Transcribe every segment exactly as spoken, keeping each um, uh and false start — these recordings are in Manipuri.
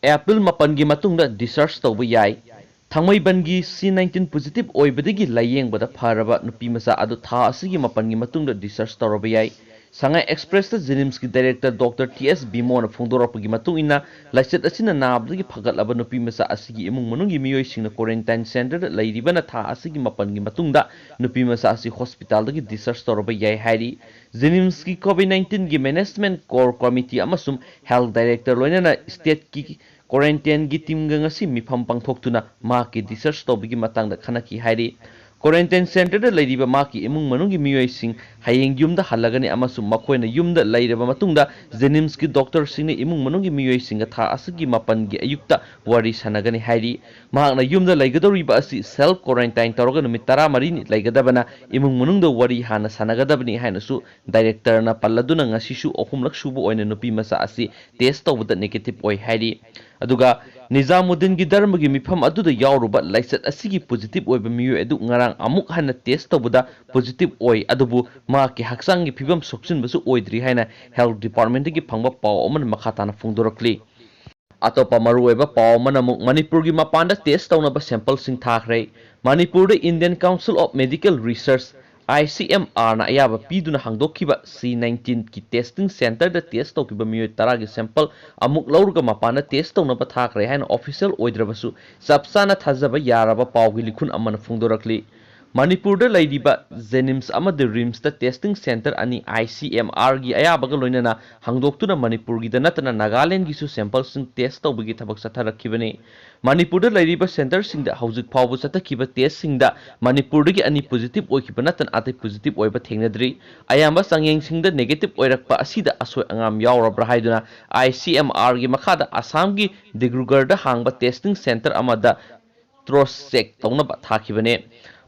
ꯑꯦꯄ꯭ꯔꯤꯜ ꯃꯥꯄꯟꯒꯤ ꯃꯇꯨꯡꯗ discharge ꯇꯧꯕ ꯌꯥꯏ꯫ ꯊꯥꯡꯃꯩꯕꯟꯒꯤ C nineteen positive ꯑꯣꯏꯕꯗꯒꯤ ꯂꯥꯌꯦꯡꯕꯗ ꯐꯔꯕ ꯅꯨꯄꯤ ꯃꯆꯥ ꯑꯗꯨ ꯊꯥ ꯑꯁꯤꯒꯤ ꯃꯥꯄꯟꯒꯤ ꯃꯇꯨꯡꯗ discharge ꯇꯧꯔꯕ ꯌꯥꯏ꯫ ꯁꯉꯥꯏ ꯑꯦꯛꯁꯄ꯭ꯔꯦꯁꯇ JNIMSꯀꯤ director Doctor T S ꯕꯤꯃꯣꯅ ꯐꯣꯡꯗꯣꯔꯛꯄꯒꯤ ꯃꯇꯨꯡ ꯏꯟꯅ, ꯂꯥꯏꯆꯠ ꯑꯁꯤꯅ ꯅꯥꯕꯗꯒꯤ ꯐꯒꯠꯂꯕ ꯅꯨꯄꯤ ꯃꯆꯥ ꯑꯁꯤꯒꯤ ꯏꯃꯨꯡ ꯃꯅꯨꯡꯒꯤ ꯃꯤꯑꯣꯏꯁꯤꯡꯅ quarantine centreꯗ ꯂꯩꯔꯤꯕꯅ ꯊꯥ ꯑꯁꯤꯒꯤ ꯃꯥꯄꯟꯒꯤ ꯃꯇꯨꯡꯗ ꯅꯨꯄꯤ ꯃꯆꯥ ꯑꯁꯤ hospitalꯗꯒꯤ discharge ꯇꯧꯔꯕ ꯌꯥꯏ ꯍꯥꯏꯔꯤ꯫ JNIMSꯀꯤ COVID nineteenꯒꯤ management core committee ꯑꯃꯁꯨꯡ health director ꯂꯣꯏꯅꯅ stateꯀꯤ quarantineꯒꯤ teamꯒ ꯉꯁꯤ ꯃꯤꯐꯝ ꯄꯥꯡꯊꯣꯛꯇꯨꯅ ꯃꯍꯥꯛꯀꯤ discharge ꯇꯧꯕꯒꯤ ꯃꯇꯥꯡꯗ ꯈꯟꯅꯈꯤ ꯍꯥꯏꯔꯤ꯫ Quarantine centreꯗ ꯂꯩꯔꯤꯕ ꯃꯍꯥꯛꯀꯤ ꯏꯃꯨꯡ ꯃꯅꯨꯡꯒꯤ ꯃꯤꯑꯣꯏꯁꯤꯡ ꯍꯌꯦꯡ ꯌꯨꯝꯗ ꯍꯜꯂꯒꯅꯤ ꯑꯃꯁꯨꯡ ꯃꯈꯣꯏꯅ ꯌꯨꯝꯗ ꯂꯩꯔꯕ ꯃꯇꯨꯡꯗ JNIMSꯀꯤ doctorꯁꯤꯡꯅ ꯏꯃꯨꯡ ꯃꯅꯨꯡꯒꯤ ꯃꯤꯑꯣꯏꯁꯤꯡꯒ ꯊꯥ ꯑꯁꯤꯒꯤ ꯃꯥꯄꯟꯒꯤ ꯑꯌꯨꯛꯇ ꯋꯥꯔꯤ ꯁꯥꯟꯅꯒꯅꯤ ꯍꯥꯏꯔꯤ꯫ ꯃꯍꯥꯛꯅ ꯌꯨꯝꯗ ꯂꯩꯒꯗꯧꯔꯤꯕ ꯑꯁꯤ self quarantine ꯇꯧꯔꯒ ꯅꯨꯃꯤꯠ ꯇꯔꯥꯃꯔꯤꯅꯤ ꯂꯩꯒꯗꯕꯅ ꯏꯃꯨꯡ ꯃꯅꯨꯡꯗ ꯋꯥꯔꯤ ꯍꯥꯟꯅ ꯁꯥꯟꯅꯒꯗꯕꯅꯤ ꯍꯥꯏꯅꯁꯨ directorꯅ ꯄꯜꯂꯗꯨꯅ ꯉꯁꯤꯁꯨ ꯑꯍꯨꯝꯂꯛ ꯁꯨꯕ ꯑꯣꯏꯅ ꯅꯨꯄꯤ ꯃꯆꯥ ꯑꯁꯤ test ꯇꯧꯕꯗ negative ꯑꯣꯏ ꯍꯥꯏꯔꯤ꯫ ꯑꯗꯨꯒ ꯅꯤꯖꯥꯃꯨꯗꯗꯤꯟꯒꯤ ꯙꯔꯃꯒꯤ ꯃꯤꯐꯝ ꯑꯗꯨꯗ ꯌꯥꯎꯔꯨꯕ ꯂꯥꯏꯆꯠ ꯑꯁꯤꯒꯤ positive ꯑꯣꯏꯕ ꯃꯤꯑꯣꯏ ꯑꯗꯨ ꯉꯔꯥꯡ ꯑꯃꯨꯛ ꯍꯟꯅ test ꯇꯧꯕꯗ positive ꯑꯣꯏ, ꯑꯗꯨꯕꯨ ꯃꯍꯥꯛꯀꯤ ꯍꯛꯆꯥꯡꯒꯤ ꯐꯤꯕꯝ ꯁꯣꯛꯆꯤꯟꯕꯁꯨ ꯑꯣꯏꯗ꯭ꯔꯤ ꯍꯥꯏꯅ health departmentꯇꯒꯤ ꯐꯪꯕ ꯄꯥꯎ ꯑꯃꯅ ꯃꯈꯥ ꯇꯥꯅ ꯐꯣꯡꯗꯣꯔꯛꯂꯤ꯫ ꯑꯇꯣꯞꯄ ꯃꯔꯨꯑꯣꯏꯕ ꯄꯥꯎ ꯑꯃꯅ ꯑꯃꯨꯛ ꯃꯅꯤꯄꯨꯔꯒꯤ ꯃꯄꯥꯟꯗ test ꯇꯧꯅꯕ sampleꯁꯤꯡ ꯊꯥꯈ꯭ꯔꯦ꯫ ꯃꯅꯤꯄꯨꯔꯗ Indian Council of Medical Research, ICMRꯅ ꯑꯌꯥꯕ ꯄꯤꯗꯨꯅ ꯍꯥꯡꯗꯣꯛꯈꯤꯕ C nineteenꯒꯤ testing centreꯗ test ꯇꯧꯈꯤꯕ ꯃꯤꯑꯣꯏ ꯇꯔꯥꯒꯤ sample ꯑꯃꯨꯛ ꯂꯧꯔꯒ ꯃꯄꯥꯟꯗ test ꯇꯧꯅꯕ ꯊꯥꯈ꯭ꯔꯦ ꯍꯥꯏꯅ official ꯑꯣꯏꯗ꯭ꯔꯕꯁꯨ ꯆꯞ ꯆꯥꯅ ꯊꯥꯖꯕ ꯌꯥꯔꯕ ꯄꯥꯎꯒꯤ ꯂꯤꯈꯨꯟ ꯑꯃꯅ ꯐꯣꯡꯗꯣꯔꯛꯂꯤ꯫ ꯃꯅꯤꯄꯨꯔꯗ ꯂꯩꯔꯤꯕ JNIMS ꯑꯃꯗꯤ RIMSꯇ testing centre ꯑꯅꯤ ICMRꯒꯤ ꯑꯌꯥꯕꯒ ꯂꯣꯏꯅꯅ ꯍꯥꯡꯗꯣꯛꯇꯨꯅ ꯃꯅꯤꯄꯨꯔꯒꯤꯗ ꯅꯠꯇꯅ ꯅꯥꯒꯥꯂꯦꯟꯗꯒꯤꯁꯨ sampleꯁꯤꯡ test ꯇꯧꯕꯒꯤ ꯊꯕꯛ ꯆꯠꯊꯔꯛꯈꯤꯕꯅꯤ꯫ ꯃꯅꯤꯄꯨꯔꯗ ꯂꯩꯔꯤꯕ centreꯁꯤꯡꯗ ꯍꯧꯖꯤꯛ ꯐꯥꯎꯕ ꯆꯠꯊꯈꯤꯕ testꯁꯤꯡꯗ ꯃꯅꯤꯄꯨꯔꯗꯒꯤ ꯑꯅꯤ positive ꯑꯣꯏꯈꯤꯕ ꯅꯠꯇꯅ ꯑꯇꯩ positive ꯑꯣꯏꯕ ꯊꯦꯡꯅꯗ꯭ꯔꯤ꯫ ꯑꯌꯥꯝꯕ ꯆꯥꯡꯌꯦꯡꯁꯤꯡꯗ negative ꯑꯣꯏꯔꯛꯄ ꯑꯁꯤꯗ ꯑꯁꯣꯏ ꯑꯉꯥꯝ ꯌꯥꯎꯔꯕ꯭ꯔꯥ ꯍꯥꯏꯗꯨꯅ ICMRꯒꯤ ꯃꯈꯥꯗ ꯑꯁꯥꯝꯒꯤ ꯗꯤꯕ꯭ꯔꯨꯒꯔꯗ ꯍꯥꯡꯕ testing centre ꯑꯃꯗ cross check ꯇꯧꯅꯕ ꯊꯥꯈꯤꯕꯅꯤ꯫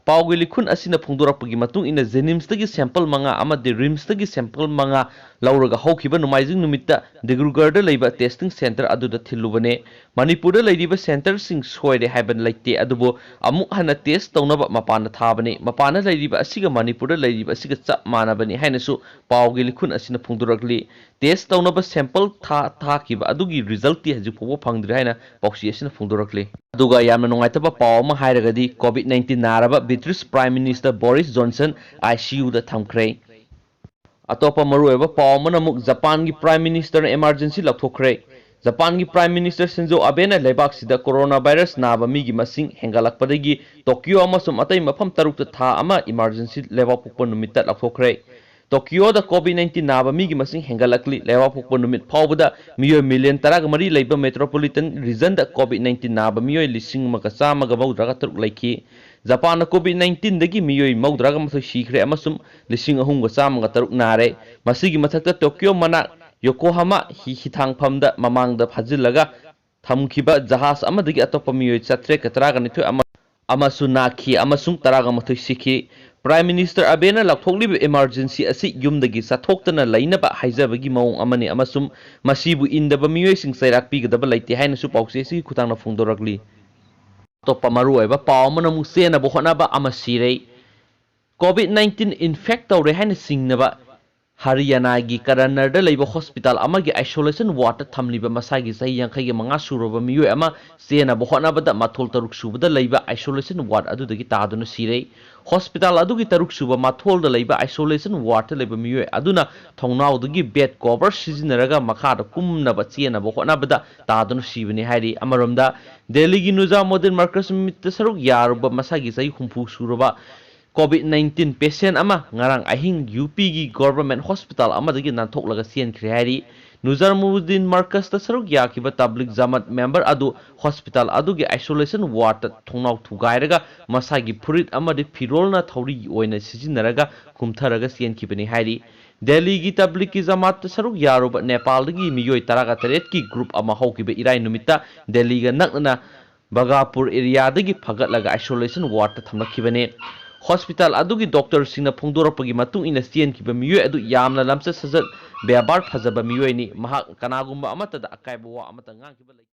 ꯄꯥꯎꯒꯤ ꯂꯤꯈꯨꯟ ꯑꯁꯤꯅ ꯐꯣꯡꯗꯣꯔꯛꯄꯒꯤ ꯃꯇꯨꯡ ꯏꯟꯅ JNIMSꯇꯒꯤ sample ꯃꯉꯥ ꯑꯃꯗꯤ RIMSꯇꯒꯤ sample ꯃꯉꯥ ꯂꯧꯔꯒ ꯍꯧꯈꯤꯕ ꯅꯣꯡꯃꯥꯏꯖꯤꯡ ꯅꯨꯃꯤꯠꯇ ꯗꯤꯕ꯭ꯔꯨꯒꯔꯗ ꯂꯩꯕ testing centre ꯑꯗꯨꯗ ꯊꯤꯜꯂꯨꯕꯅꯦ꯫ ꯃꯅꯤꯄꯨꯔꯗ ꯂꯩꯔꯤꯕ centreꯁꯤꯡ ꯁꯣꯏꯔꯦ ꯍꯥꯏꯕ ꯂꯩꯇꯦ, ꯑꯗꯨꯕꯨ ꯑꯃꯨꯛ ꯍꯟꯅ test ꯇꯧꯅꯕ ꯃꯄꯥꯟꯗ ꯊꯥꯕꯅꯤ꯫ ꯃꯄꯥꯟꯗ ꯂꯩꯔꯤꯕ ꯑꯁꯤꯒ ꯃꯅꯤꯄꯨꯔꯗ ꯂꯩꯔꯤꯕ ꯑꯁꯤꯒ ꯆꯞ ꯃꯥꯟꯅꯕꯅꯤ ꯍꯥꯏꯅꯁꯨ ꯄꯥꯎꯒꯤ ꯂꯤꯈꯨꯟ ꯑꯁꯤꯅ ꯐꯣꯡꯗꯣꯔꯛꯂꯤ꯫ Test ꯇꯧꯅꯕ sample ꯊꯥ-, ꯊꯥꯈꯤꯕ ꯑꯗꯨꯒꯤ resultꯇꯤ ꯍꯧꯖꯤꯛ ꯐꯥꯎꯕ ꯐꯪꯗ꯭ꯔꯤ ꯍꯥꯏꯅ ꯄꯥꯎꯆꯦ ꯑꯁꯤꯅ ꯐꯣꯡꯗꯣꯔꯛꯂꯤ꯫ ꯑꯗꯨꯒ ꯌꯥꯝꯅ ꯅꯨꯡꯉꯥꯏꯇꯕ ꯄꯥꯎ ꯑꯃ ꯍꯥꯏꯔꯒꯗꯤ, COVID nineteen ꯅꯥꯔꯕ British Prime Minister Boris Johnson ICUꯗ ꯊꯝꯈ꯭ꯔꯦ꯫ ꯑꯇꯣꯞꯄ ꯃꯔꯨꯑꯣꯏꯕ ꯄꯥꯎ ꯑꯃꯅ ꯑꯃꯨꯛ ꯖꯄꯥꯟꯒꯤ Prime Ministerꯅ emergency ꯂꯧꯊꯣꯛꯈ꯭ꯔꯦ꯫ ꯖꯄꯥꯟꯒꯤ Prime Minister ꯁꯤꯟꯖꯣ ꯑꯕꯦꯅ ꯂꯩꯕꯥꯛꯁꯤꯗ coronavirus ꯅꯥꯕ ꯃꯤꯒꯤ ꯃꯁꯤꯡ ꯍꯦꯟꯒꯠꯂꯛꯄꯗꯒꯤ ꯇꯣꯀꯤꯌꯣ ꯑꯃꯁꯨꯡ ꯑꯇꯩ ꯃꯐꯝ ꯇꯔꯨꯛꯇ ꯊꯥ ꯑꯃ emergency ꯂꯩꯕꯥꯛꯄꯣꯛꯄ ꯅꯨꯃꯤꯠꯇ ꯂꯧꯊꯣꯛꯈ꯭ꯔꯦ꯫ ꯇꯣꯀꯤꯌꯣꯗ COVID nineteen ꯅꯥꯕ ꯃꯤꯒꯤ ꯃꯁꯤꯡ ꯍꯦꯟꯒꯠꯂꯛꯂꯤ꯫ ꯂꯩꯕꯥꯛꯄꯣꯛꯄ ꯅꯨꯃꯤꯠ ꯐꯥꯎꯕꯗ ꯃꯤꯑꯣꯏ million ꯇꯔꯥꯒ ꯃꯔꯤ ꯂꯩꯕ metropolitan regionꯗ COVID nineteen ꯅꯥꯕ ꯃꯤꯑꯣꯏ ꯂꯤꯁꯤꯡ ꯑꯃꯒ ꯆꯥꯝꯃꯒ ꯃꯧꯗ꯭ꯔꯥꯒ ꯇꯔꯨꯛ ꯂꯩꯈꯤ꯫ ꯖꯄꯥꯟꯗ COVID nineteenꯗꯒꯤ ꯃꯤꯑꯣꯏ ꯃꯧꯗ꯭ꯔꯥꯒ ꯃꯥꯊꯣꯏ ꯁꯤꯈ꯭ꯔꯦ ꯑꯃꯁꯨꯡ ꯂꯤꯁꯤꯡ ꯑꯍꯨꯝꯒ ꯆꯥꯝꯃꯒ ꯇꯔꯨꯛ ꯅꯥꯔꯦ꯫ ꯃꯁꯤꯒꯤ ꯃꯊꯛꯇ ꯇꯣꯀꯤꯌꯣ ꯃꯅꯥꯛ ꯌꯣꯀꯣꯍꯥꯃꯥ ꯍꯤ-, ꯍꯤꯊꯥꯡꯐꯝꯗ ꯃꯃꯥꯡꯗ ꯐꯥꯖꯤꯜꯂꯒ ꯊꯝꯈꯤꯕ ꯖꯍꯥꯖ ꯑꯃꯗꯒꯤ ꯑꯇꯣꯞꯄ ꯃꯤꯑꯣꯏ ꯆꯥꯇ꯭ꯔꯦꯠꯀ ꯇꯔꯥꯒ ꯅꯤꯊꯣꯏ ꯑꯃ, ꯑꯃꯁꯨ ꯅꯥꯈꯤ ꯑꯃꯁꯨꯡ ꯇꯔꯥꯒ ꯃꯥꯊꯣꯏ ꯁꯤꯈꯤ꯫ Prime Minister ꯑꯕꯦꯅ ꯂꯥꯎꯊꯣꯛꯂꯤꯕ emergency ꯑꯁꯤ ꯌꯨꯝꯗꯒꯤ ꯆꯠꯊꯣꯛꯇꯅ ꯂꯩꯅꯕ ꯍꯥꯏꯖꯕꯒꯤ ꯃꯑꯣꯡ ꯑꯃꯅꯤ ꯑꯃꯁꯨꯡ ꯃꯁꯤꯕꯨ ꯏꯟꯗꯕ ꯃꯤꯑꯣꯏꯁꯤꯡ ꯆꯩꯔꯥꯛ ꯄꯤꯒꯗꯕ ꯂꯩꯇꯦ ꯍꯥꯏꯅꯁꯨ ꯄꯥꯎꯆꯦ ꯑꯁꯤꯒꯤ ꯈꯨꯠꯊꯥꯡꯗ ꯐꯣꯡꯗꯣꯔꯛꯂꯤ꯫ ꯑꯇꯣꯞꯄ ꯃꯔꯨꯑꯣꯏꯕ ꯄꯥꯎ ꯑꯃꯅ ꯑꯃꯨꯛ ꯆꯦꯟꯅꯕ ꯍꯣꯠꯅꯕ ꯑꯃ ꯁꯤꯔꯦ꯫ COVID nineteen infect ꯇꯧꯔꯦ ꯍꯥꯏꯅ ꯆꯤꯡꯅꯕ ꯍꯔꯤꯌꯥꯅꯥꯒꯤ ꯀꯔꯅꯔꯗ ꯂꯩꯕ hospital ꯑꯃꯒꯤ isolation wardꯇ ꯊꯝꯂꯤꯕ ꯃꯁꯥꯒꯤ ꯆꯍꯤ ꯌꯥꯡꯈꯩꯒꯤ ꯃꯉꯥ ꯁꯨꯔꯕ ꯃꯤꯑꯣꯏ ꯑꯃ ꯆꯦꯟꯅꯕ ꯍꯣꯠꯅꯕꯗ ꯃꯊꯣꯜ ꯇꯔꯨꯛ ꯁꯨꯕꯗ ꯂꯩꯕ isolation ward ꯑꯗꯨꯗꯒꯤ ꯇꯥꯗꯨꯅ ꯁꯤꯔꯦ꯫ Hospital ꯑꯗꯨꯒꯤ ꯇꯔꯨꯛ ꯁꯨꯕ ꯃꯊꯣꯜꯗ ꯂꯩꯕ isolation wardꯇ ꯂꯩꯕ ꯃꯤꯑꯣꯏ ꯑꯗꯨꯅ ꯊꯣꯡꯅꯥꯎꯗꯒꯤ bed cover ꯁꯤꯖꯤꯟꯅꯔꯒ ꯃꯈꯥꯗ ꯀꯨꯝꯅꯕ ꯆꯦꯟꯅꯕ ꯍꯣꯠꯅꯕꯗ ꯇꯥꯗꯨꯅ ꯁꯤꯕꯅꯤ ꯍꯥꯏꯔꯤ꯫ ꯑꯃꯔꯣꯝꯗ, ꯗꯦꯜꯂꯤꯒꯤ ꯅꯨꯖꯥꯃꯨꯗꯤꯟ ꯃꯔꯀꯁ ꯃꯤꯠꯇ ꯁꯔꯨꯛ ꯌꯥꯔꯨꯕ ꯃꯁꯥꯒꯤ ꯆꯍꯤ ꯍꯨꯝꯐꯨ ꯁꯨꯔꯕ COVID nineteen patient ꯑꯃ ꯉꯔꯥꯡ ꯑꯍꯤꯡ UPꯒꯤ government hospital ꯑꯃꯗꯒꯤ ꯅꯥꯟꯊꯣꯛꯂꯒ ꯆꯦꯟꯈ꯭ꯔꯦ ꯍꯥꯏꯔꯤ꯫ ꯅꯨꯖꯥꯃꯨꯗꯤꯟ ꯃꯔꯀꯁꯇ ꯁꯔꯨꯛ ꯌꯥꯈꯤꯕ ꯇꯕ꯭ꯂꯤꯛ ꯖꯃꯥꯠ member ꯑꯗꯨ hospital ꯑꯗꯨꯒꯤ isolation wardꯇ ꯊꯣꯡꯅꯥꯎ ꯊꯨꯒꯥꯏꯔꯒ ꯃꯁꯥꯒꯤ ꯐꯨꯔꯤꯠ ꯑꯃꯗꯤ ꯐꯤꯔꯣꯜꯅ ꯊꯧꯔꯤ ꯑꯣꯏꯅ ꯁꯤꯖꯤꯟꯅꯔꯒ ꯀꯨꯝꯊꯔꯒ ꯆꯦꯟꯈꯤꯕꯅꯤ ꯍꯥꯏꯔꯤ꯫ ꯗꯦꯜꯂꯤꯒꯤ ꯇꯕ꯭ꯂꯤꯛꯀꯤ ꯖꯃꯥꯠꯇ ꯁꯔꯨꯛ ꯌꯥꯔꯨꯕ ꯅꯦꯄꯥꯜꯗꯒꯤ ꯃꯤꯑꯣꯏ ꯇꯔꯥꯒ ꯇꯔꯦꯠꯀꯤ group ꯑꯃ ꯍꯧꯈꯤꯕ ꯏꯔꯥꯏ ꯅꯨꯃꯤꯠꯇ ꯗꯦꯜꯂꯤꯒ ꯅꯛꯅꯅ ꯕꯒꯥꯄꯨꯔ areaꯗꯒꯤ ꯐꯒꯠꯂꯒ isolation wardꯇ ꯊꯝꯂꯛꯈꯤꯕꯅꯤ꯫ ꯍꯣꯁꯄꯤꯇꯥꯜ ꯑꯗꯨꯒꯤ ꯗꯣꯛꯇꯔꯁꯤꯡꯅ ꯐꯣꯡꯗꯣꯔꯛꯄꯒꯤ ꯃꯇꯨꯡ ꯏꯟꯅ ꯆꯦꯟꯈꯤꯕ ꯃꯤꯑꯣꯏ ꯑꯗꯨ ꯌꯥꯝꯅ ꯂꯝꯆꯠ ꯁꯥꯖꯠ ꯕꯦꯕꯥꯔ ꯐꯖꯕ ꯃꯤꯑꯣꯏꯅꯤ꯫ ꯃꯍꯥꯛ ꯀꯅꯥꯒꯨꯝꯕ ꯑꯃꯠꯇꯗ ꯑꯀꯥꯏꯕ ꯋꯥ ꯑꯃꯠꯇ ꯉꯥꯡꯈꯤꯕ ꯂꯩꯇꯦ꯫